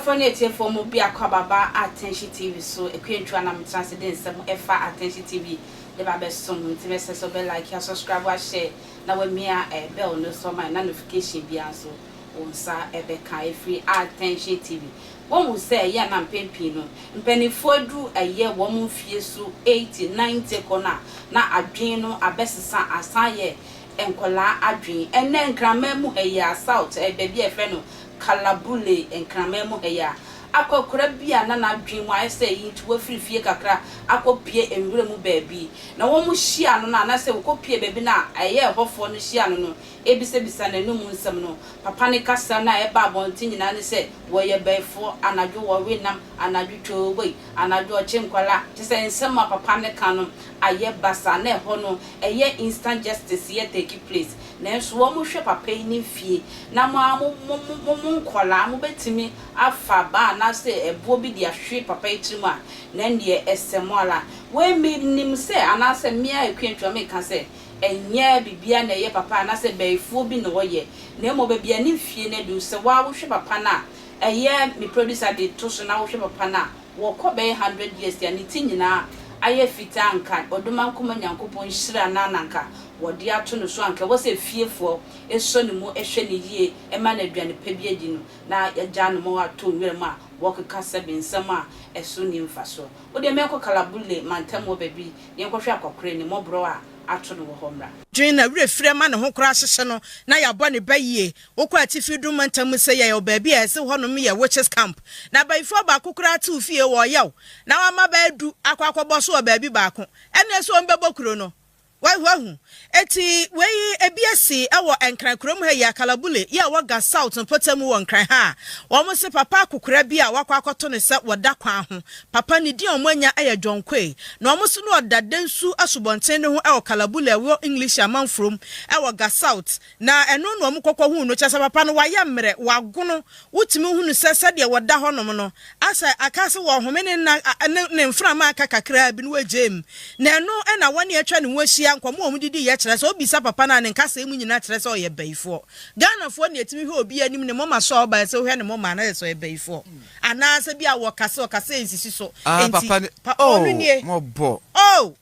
Ahwɛfoɔ ne atiefoɔ mo biako ababa Attention TV so Akua Ntwa na metena ase de nsɛm ɛfa Attention TV de ba bɛsom nti mɛsɛ sɛ wobɛ like asubscribe ahyɛ na wamia eh, bell no so ma na notification biara nso wo nsa ɛbɛka ɛfiri Attention TV. Wɔn sɛ ɛyɛ na mpɛn pii no mpanimfoɔ adu ɛyɛ wɔn mfie so 80 90 kɔ no a na adwene no abɛsesa asan yɛ nkɔlaa adwene. Ɛnɛ Nkraman mu ha yi a, South, baabi a yɛfrɛ no Kalabule, Nkraman mu ha yi a, akɔkora bi a na n'adwene mu ayɛ sɛ yi nti wafiri fie kakra akɔpue nwura mu baabi na wɔn hyia no no, anaasɛ wɔkɔpue baabi no a ɛyɛ ɛhɔfoɔ no hyia no no ebisabisa n'anum nsɛm no, papa ne kasa no a ɛba abɔnten nyinaa ne sɛ wɔyɛ bɛɛfoɔ, anadwo wɔwe nam, anadwo twooboi, anadwo ɔkye nkwadaa, kyɛ sɛ nsɛm a papa ne ka no ayɛ basa na ɛhɔ no ɛyɛ instant justice yɛ take place. Nanso wɔn hwɛ papa yi ne fie na mo a mo mo mo mo nkɔlaa mo bɛtumi afa ba anaasɛ ɛboɔ bi de ahwe papa yi tirim a, na ɛnneɛ ɛsɛ mo ara. Wei mi nim sɛ anaasɛ mmea Akua meka sɛ ɛnyɛ biribiara na ɛyɛ papa anaasɛ bɛyifoɔ bi na ɔyɛ, na mmom baabi a ne fie no adu sɛ waa wohwɛ papa no a, ɛyɛ me producer de to so na wohwɛ papa no a wɔkɔ bɛyɛ 100 years a ne ti nyinaa ayɛ fitaa, nka ɔdoma nkoma Nyankopɔn nhyira na nanka wɔde ato no so, anka ɛwɔ sɛ fiefoɔ esɔ ne mu, ɛhwɛ ne yie, ɛma no aduane pa bi adi no, na yɛgya no ma wato nwura mu a wɔkeka sɛbe nsɛm a ɛso ne mfa so. Wodeɛ mɛnkɔ Kalabule mantam wɔ baabi na yɛnkɔhwɛ akɔkora ni mmɔborɔ a ato no wɔ hɔ mmra. Dwen na werɛ firi ma ne ho koraa hyehyɛ no na yɛabɔ ne ba yie. Wokɔ Atifi Dum mantam mu sɛ yɛyɛ baabi a ɛsɛ hɔnom yɛ witches camp na abayifoɔ baako koraa tew fie wɔ ɔyɛw na wama bɛyɛ 10 akɔ akɔbɔ so wɔ baabi baako, ɛnna ɛsɛ wɔn bɛbɔ kuro no. Wahu eti wei ebi esi ɛwɔ Nkran kurom ha yi, Akalabule yi a wɔga South mpɔtam wɔ Nkran ha a, wɔn se papa akokora bi a wakɔ akɔto ne sɛ wɔda kwan ho. Papa ne din a wɔn anya yɛ John Quay, na wɔn so no ɔda Densu asubɔnten ne ho ɛwɔ Kalabule ɛwɔ English amanfurom ɛwɔ Ga South, na ɛno na wɔn kɔkɔ hu no. Kyɛ sɛ papa no wayɛ mmerɛ, wagono, wotumi hunu sɛ sɛdeɛ wɔda hɔnom no asɛ aka sɛ wɔhome ne nna ne mframa aka kakraa bi no wɔagye mu. Na ɛno ɛna wɔne atwa ne ho ahyia nkɔmmɔ a wɔn didi yɛ kyerɛ sɛ obisa papa no a, ne nkasa mu nyinaa kyerɛ sɛ ɔyɛ bayifoɔ. Ghanafoɔ ne ɛtumi hwɛ obi anim ne mɔma so a, ɔba sɛ wohwɛ ne mɔma na yɛ sɛ ɔyɛ bayifoɔ anaasɛ bi a wɔkasa ɔkasa nsisi so. Ah, papa ne oh, ɔno nie. Mɔbɔ. Oh,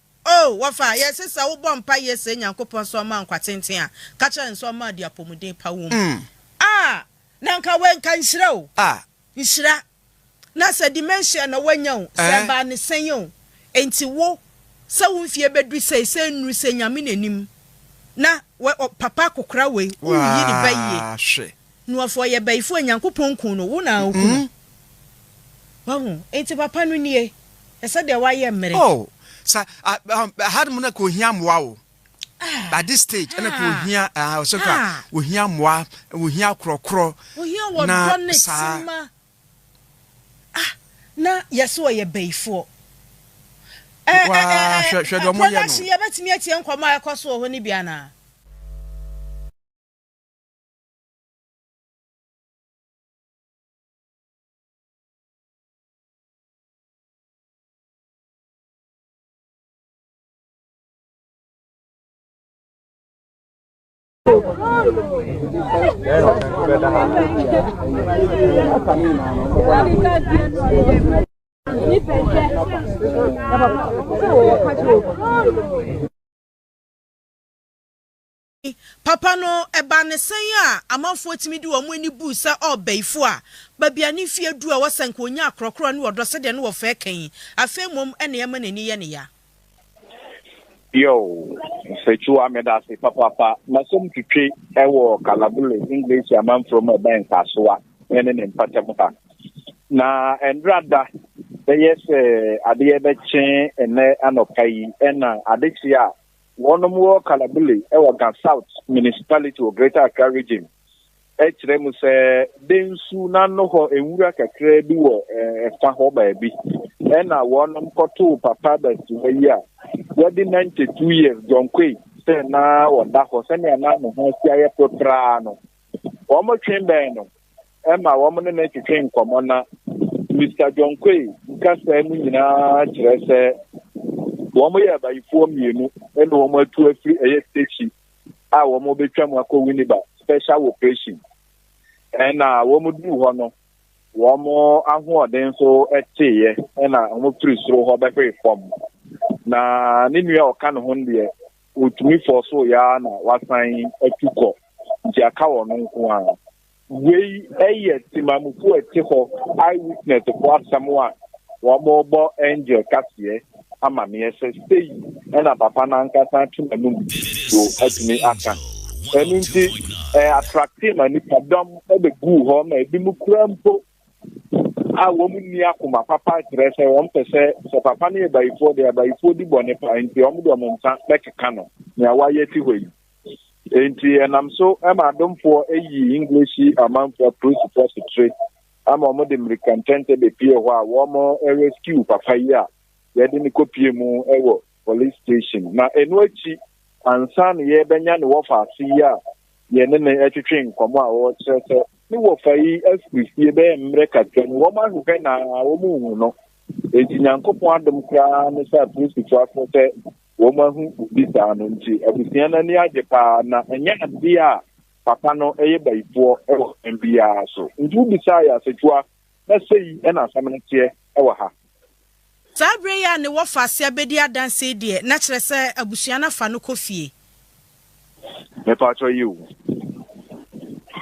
wɔfa yɛse sɛ wobɔ mpa yɛ sɛ Nyankopɔn sɛ ɔma nkwa tenten a, ka kyerɛ no sɛ ɔma de apɔmuden pa wɔ mu. Ah, na nka wɔnka nhyira o. Ah. Nhyira na sɛ dementia na wanya o, sɛ ɛbaa ne sɛn o, enti wo sɛ wo mfie bɛdu sɛ sɛ nnuru sɛ Nyame n'anim na papa akokora wei woyi ne ba yie. Hwɛ. Na wɔfɔ ɔyɛ bayifoɔ a, Nyankopɔn ku no, wo na woku no. Wahu? Enti papa no nie, ɛsɛ deɛ wayɛ mmerɛ. Oh, sa ha mu na kò ohia mmoa o. At this stage ɛna kò ohia ɔsɛ ka ohia mmoa, ohia korɔkorɔ. Ohia wɔdɔ ne tema. Ah, na yɛsɛ ɔyɛ bayifoɔ. Waa, hwɛ hwɛ deɛ ɔmo yɛ no. Production, yɛbɛtumi atie nkɔmɔ a ɛkɔ so wɔ hɔ no bi anaa? Papa no ɛba ne sɛn a amanfoɔ tumi de wɔn ani buu sɛ ɔɔbɛyifo a baabi a ne mfie du a wɔsɛ nka onya akorɔkorɔ ne ɔdɔ sɛdeɛ ne wɔfɛ kan yi, afei mmom ɛna ɛma n'ani yɛ ne ya? Yo, Sekyiwa, meda ase papaapa. M'asɛm twitwi wɔ Kalabule English amanfo mu ɛbɛn Kasoa ne ne mpɔtam ha. Na ɛndra da bɛyɛ sɛ adeɛ bɛkye ɛnɛ anɔpa yi ɛna adehye a wɔnom wɔ Kalabule wɔ Ga South Municipality wɔ Greater Accra Region kyerɛ mu sɛ Densu n'ano hɔ nwura kakraa bi wɔ ɛfa hɔ baabi ɛna wɔnom kɔtoo papa basiwa yi a wɔde 92 years, John Quay, sɛ na ɔda hɔ sɛnea na ne ho asi ayɛ pepraa no. Wɔn twe bɛn no ɛma wɔn ne no twetwe nkɔmmɔ, na Mr John Quay nkasa mu nyinaa kyerɛ sɛ wɔn yɛ abayifoɔ mmienu ɛna wɔn atu afiri ɛyɛ station a wɔn bɛtwa mu akɔ Winneba special operation. Ɛna wɔn duru hɔ no wɔn ahoɔden nso teeɛ na wɔfiri soro hɔ bɛhwee fam. Na ne nua a ɔka ne ho no deɛ, ɔtumi fɔɔsoeɛ ara na wasan atu kɔ, nti aka ɔno nko ara. Wei yɛ temamufo a ɛte hɔ, eye witness fo asɛm a wɔrebɔ Angel kaseɛ amaneɛ sɛ sei na papa no ankasa ato n'anum tuo atumi aka. Ɛno nti ɛ attractee ma nnipadɔm bɛguu hɔ ma ebinom kura mpo a wɔn nni akoma papa kyerɛ sɛ wɔn pɛ sɛ sɛ papa no yɛ bayifoɔ deɛ abayifoɔ di bɔne paa nti wɔn de wɔn nsa bɛkeka no nea wayɛ ti hɔ yi. Enti ɛnam so ma adomfoɔ yii Englehyi amanfoɔ apolisifoɔ asotire ama wɔde mmirika ntɛntɛ bɛpie hɔ a wɔn rescue papa yi a yɛde no kɔpie mu wɔ police station. Na ɛno akyi ansa na yɛbɛnya ne wɔfa ase yi a yɛne no twetwe nkɔmmɔ a ɔrekyerɛ sɛ ne wɔfa yi afiri fie bɛyɛ mmerɛ kakra ni, wɔn ahwehwɛ na wɔn nhu no. Enti Nyankopɔn adom koraa ne sɛ apolisifoɔ afrɛ sɛ wɔahu obi saa no nti, abusua no ani agye paa, na ɛnyɛ adeɛ a papa no yɛ bayifoɔ wɔ kwan biara so. Nti wobisaa yɛ asɛtua na sei na asɛm no teɛ wɔ ha. Saa berɛ yi a ne wɔfaase abɛdi adanse yi deɛ, na kyerɛ sɛ abusua no afa no kɔ fie. Mepakyɛw yiw.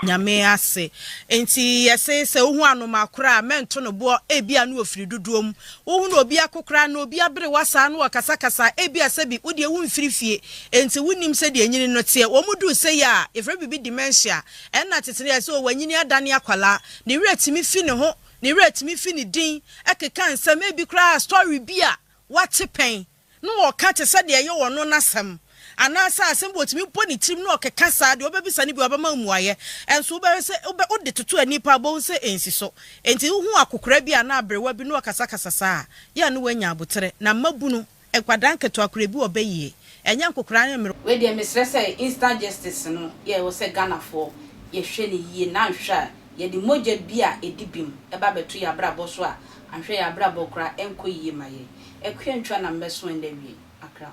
Nyame ase. Enti yɛse sɛ wohu anomaa koro a, mɛnto no boɔ, ebia na ɔfiri dodoɔ mu. Wohunu obi akokora anaa obi aberewa saa na ɔkasakasa a, ebia sɛbi wo deɛ womfiri fie, enti wonnim sɛdeɛ nyini no teɛ. Wɔn duru sei a, yɛfrɛ biribi dementia. Ɛnna tete no yɛse o wanyini adane akwadaa. Ne werɛ tumi fi ne ho, ne werɛ tumi fi ne din, ɛkeka nsɛm, ebi koraa story bi a wate pɛn na ɔka te sɛ deɛ ɛyɛ ɔno n'asɛm, anaasɛ asɛm bi ɔtumi bɔ ne tirim na ɔkeka saa, deɛ wobɛbisa no bi ɔbɛma wo mmuaeɛ, nso wobɛhwɛ sɛ wobɛ wode toto ani paa wobɛhu sɛ ɛnsi so. Enti wohu akokora bi anaa aberewa bi na ɔkasakasa saa a, yɛ a na woanya aboterɛ. Na mmabunu, nkwadaa nketewa koraa ebi wɔ bɛ yie, ɛnyɛ nkokora ne mmerewa. Wei deɛ mesrɛ sɛ instant justice no yɛ ɛwɔ sɛ Ghanafoɔ yɛhwɛ no yie na anhwɛ a yɛde mogya bi a ɛdi bem ɛba abɛto yɛn abrabɔ so a anhwɛ yɛn abrabɔ koraa ɛnkɔ yie ma yɛn. Akua ntwa na mmɛso ɛnnɛ wie. Accra.